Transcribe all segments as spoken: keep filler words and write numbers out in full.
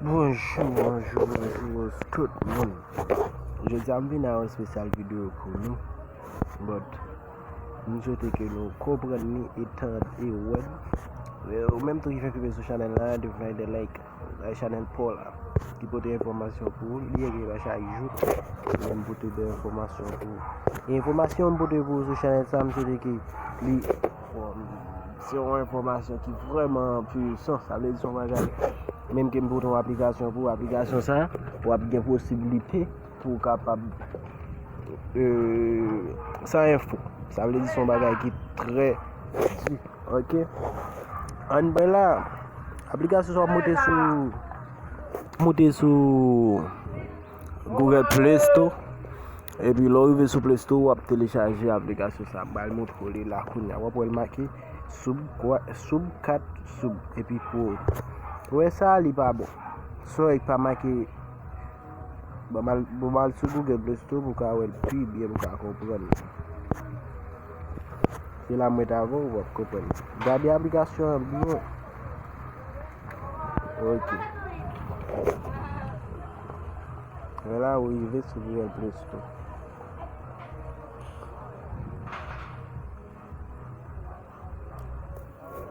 Bonjou, bonjou, bonjou tout moun. Jodi a m vin a yon espesyal videyo pou nou. But, m swete ke nou konprann li e tande e wè l. E ou menm tou ki fèk rive sou chanèl la, don't forget to like, like chanèl pa w la. Ki pote enfòmasyon pou ou, li ere pa chak jou. Men m pote de enfòmasyon pou ou. E enfòmasyon m pote pou ou sou chanèl sa, m swete ke li, bon, se yon enfòmasyon ki vrèman pwisan. Sa vle di se yon bagay, menm ke m pote yon aplikasyon pou ou, aplikasyon sa, w ap gen posiblite pou w kapab, euh, san enfo. Sa vle di se yon bagay ki trè di. Ok? Ann pran la. Aplikasyon sa w ap moute sou, moute sou Google Play Store. Epi lè w rive sou Play Store, w ap telechaje aplikasyon sa. M pral montre w li la kounye a. W ap wè l make sub, kwa- sub kat sub. Epi pou ou wè sa, li pa bon. Sòy pa make. Bon, m al, bon, m al sou Google Play Store pou w ka wè l pi byen, pou w ka konprann. Se la m ret avè w, w ap konprann. Gade aplikasyon an byen. Ok. Wè la, ou rive sou Google Play Store.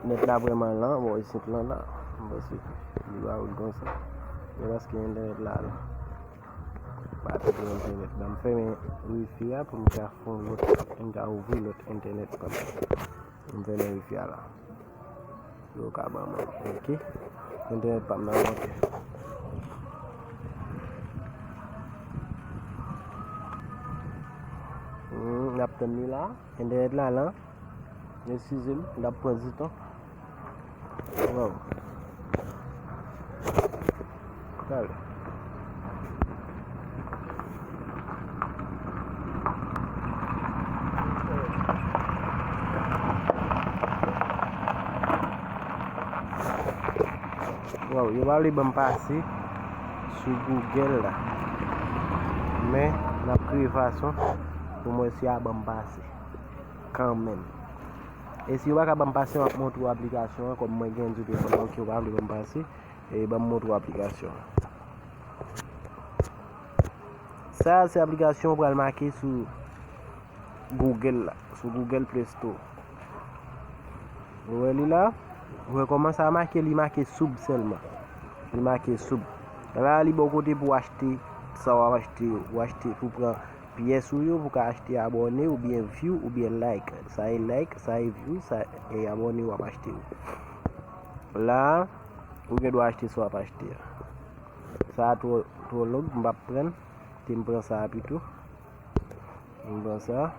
Nèt la vrèman lan, bon, isit lan la. M panse li pa wout konsa. Men paske entènèt la, la. Pa twò entènèt. Ban m fèmen wifi a pou m ka fè yon lòt, pou m ka ouvri lòt entènèt pa m. M fèmen wifi a la. Yo ka ban mwen, ok. Entènèt pa m nan monte. Hmm, n ap tann li la. Entènèt la, la. Eskize m, l ap pran ditan. Waw. Talè. Waw, yo pa vle ban m pase sou Google la. Men, n ap kreye fason pou m wè si y a ban m pase. Kanmenm. E si yo pa ka ban m pase, m ap montre w aplikasyon an, kòm mwen gen sou telefòn mwen, ke yo pa vle ban m pase, e ban m montre w aplikasyon an. Sa a se aplikasyon ou pral make sou Google la, sou Google Play Store. Ou wè li la? Ou wè kòman sa make? Li make sub sèlman. Li make sub. La, li ba w kote pou w achte sa w ap achte yo. Ou achte pou pran pyès ou yo pou ka achte abòne oubyen view oubyen like. Sa e like, sa e view, sa e abòne w ap achte yo. La, ou gen dwa achte sa w ap achte a. Sa a twò, twò long, m p ap pran l. Te m pran sa a pito. M pran sa a.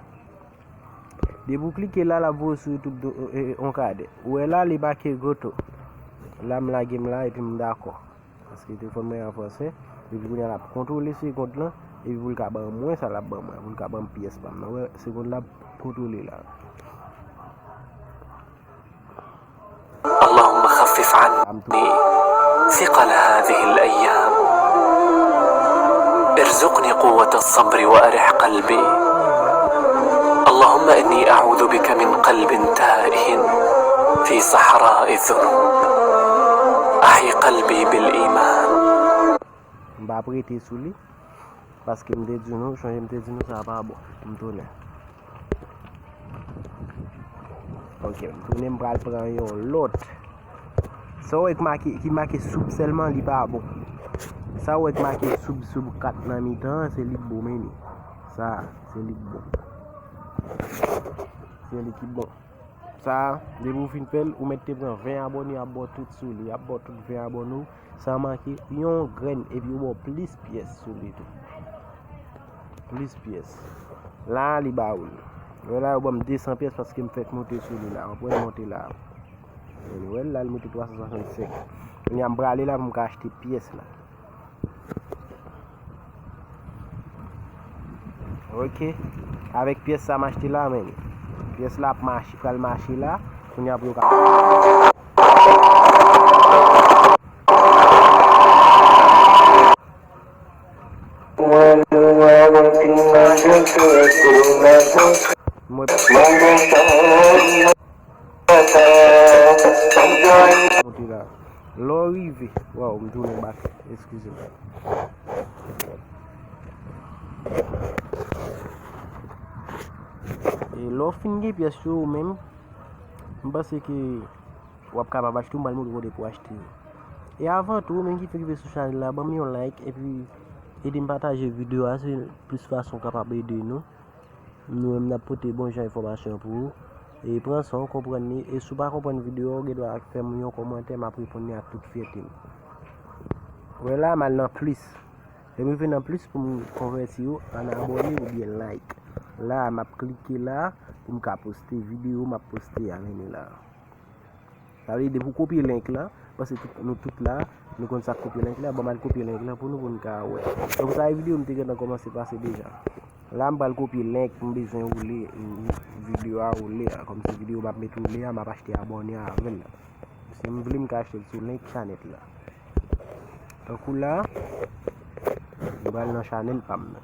Depi w klike la, l ap voye w sou YouTube do, e, e, on kadè. Ou wè la, li make goto. La, m lage m la, epi m dakò. Paske telefòn mwen an franse, epi kounye a l ap kontwole segond lan, epi pou l ka ban mwen sa l ap ban mwen, pou l ka ban m pyès pa m nan. Wè, segond la ap kontwole la. اللهم خفف عني ثقل هذه الأيام. ارزقني قوة الصبر وأرح قلبي. اللهم إني أعوذ بك من قلب تائه في صحراء الذنوب. أحي قلبي بالإيمان. M pa prete sou li, paske m te di nou, chonje m te di nou sa pa bon. M tounen. Ok, m tounen, m pral pran yon lòt. Sa w wè ki make, ki make sub sèlman, li pa bon. Sa w wè ki make sub, sub kat nan mitan an, se li k bon, men li. Sa, se li k bon. Se li ki bon. Sa, depi w fin fè l, ou mèt te pran ven abòne, y ap ba w tout sou li, y ap ba w tout ven abòne w, san manke yon grenn, epi yo ba w plis pyès sou li tou. Plis pyès. La, li ba ou l. Wè la, yo ban m de san pyès paske m fèk monte sou li la. W ap wè l monte la. Wè l la, l monte twa san swasannsenk. Kounye a, m prale la pou m ka achte pyès la. Ok. Avèk pyès sa m achte la, men pyès la ap mache, pral mache la. Kounye a pou yo ka. Mwen. Monte la. Lè w rive Waw, m tounen bak. Eskize m. E lè w fin gen pyès yo ou menm, m panse ke w ap kapab achte, m pral montre w kote pou achte yo. E avan tou, ou menm ki fèk rive sou chanèl la, ban m yon like, epi ede m pataje videyo a, se plis fason w kapab ede nou. Nou menm n ap pote bon jan enfòmasyon pou ou. E pran san w, konprann li. E si w pa konprann videyo a, ou gen dwa fè m yon kòmantè, m ap reponn li ak tout fyète m. Wè la, m al nan plis. Lè m rive nan plis pou m konvèti yo an abòne oubyen like. La, m ap klike la pou m ka poste videyo m ap poste a, vini la. Sa vle di depi w kopye link lan, paske tout, nou tout la, nou konn sa k kopye link lan, ban m al kopye link lan pou nou, pou n ka wè. Donk sa e videyo m te gentan kòmanse pase deja. La m pral kopye link m bezwen woule, e, videyo a woule a. Kòmsi videyo m ap met woule a, m ap achte abòne avè l la. Si m vle m ka achte l sou link chanèl la. Tankou la, m pral nan chanèl pa m nan.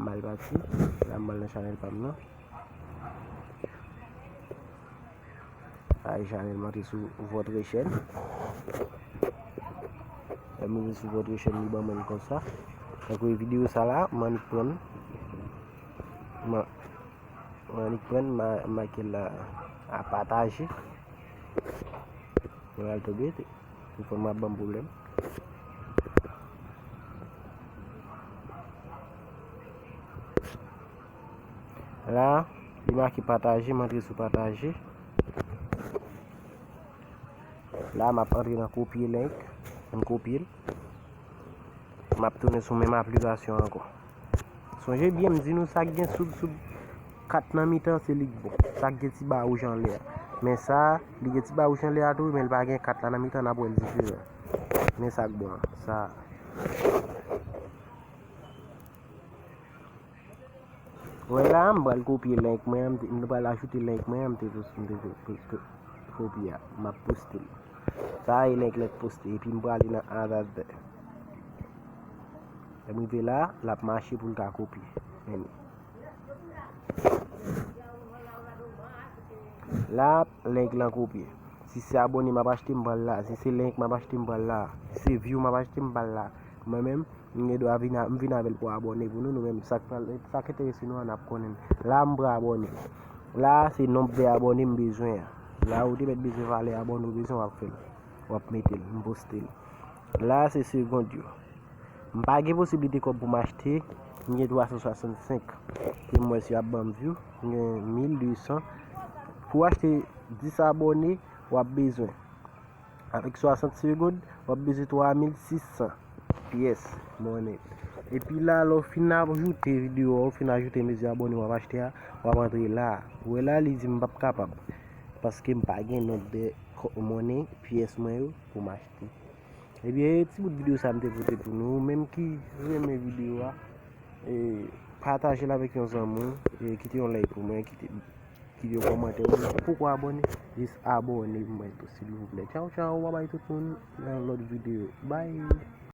M al pati, la m pral nan chanèl pa m nan. Sa e chanèl m antre sou votre chaîne. Lè m rive sou votre chaîne, li ban mwen l konsa. Tankou videyo sa la, m annik pran l. M an-, m annik pran l, m a-, make l la a pataje. Mwen al tonbe, telefòn mwen ap ban m pwoblèm. La, li make pataje, m antre sou pataje. La, m ap antre nan kopye link. M kopye l. M ap tounen sou menm aplikasyon ankò. Sonje byen, m di nou sa k gen sou, sou kat nan mitan, se li k bon. Sa k gen ti ba wouj anlè a. Men sa, li gen ti ba wouj anlè a tou, men li pa gen kat la nan mitan, n ap wè l diferan. Men sa k bon an, sa. Wè la, m pral kopye link mwen an, m te, m pral ajoute link mwen an, m te, m te, m te, m te kopye a. M ap poste l. Sa e link lan k poste, epi m prale nan another. Lè m rive la, l ap mache pou l ka kopye. Men li. La, link lan kopye. Si se abòne m ap achte, m pral la. Si se link m ap achte, m pral la. Si se view m ap achte, m pral la. Mwen menm, m gen dwa vin a, m vin avè l pou abòne pou nou. Nou menm, sa k pral, sa k enterese nou an, n ap konnen. La, m pran abòne. La, se nonb de abòne m bezwen an. La, ou te mèt bezwen valè abòne ou bezwen, w ap fè l. W ap mete l, m poste l. La, se segond yo. M pa gen posiblite kòb pou m achte, m gen twa san swasannsenk. Pou m wè si y ap ban m view, m gen mil de san. Pou w achte dis abòne, w ap bezwen. Avèk swasant segond, w ap bezwen twa mil sis san pyès monnen. Epi la, lè w fin ajoute videyo a, w fin ajoute mezi abòne w ap achte a, w ap antre la. Ou wè la, li di m p ap kapab. Paske m pa gen nonb de kò-, monnen, pyès mwen yo, pou m achte. Ebyen, e ti bout videyo sa m te pote pou nou. Ou menm ki renmen videyo a, e, pataje l avèk yon zanmi w, e, kite yon like pou mwen, kite, kite yon kòmantè. Ou menm ki poko abòne, jis abòne pou mwen tou, silvouplè. Tchaw, tchaw, babay tout moun, nan lòt videyo. Bye!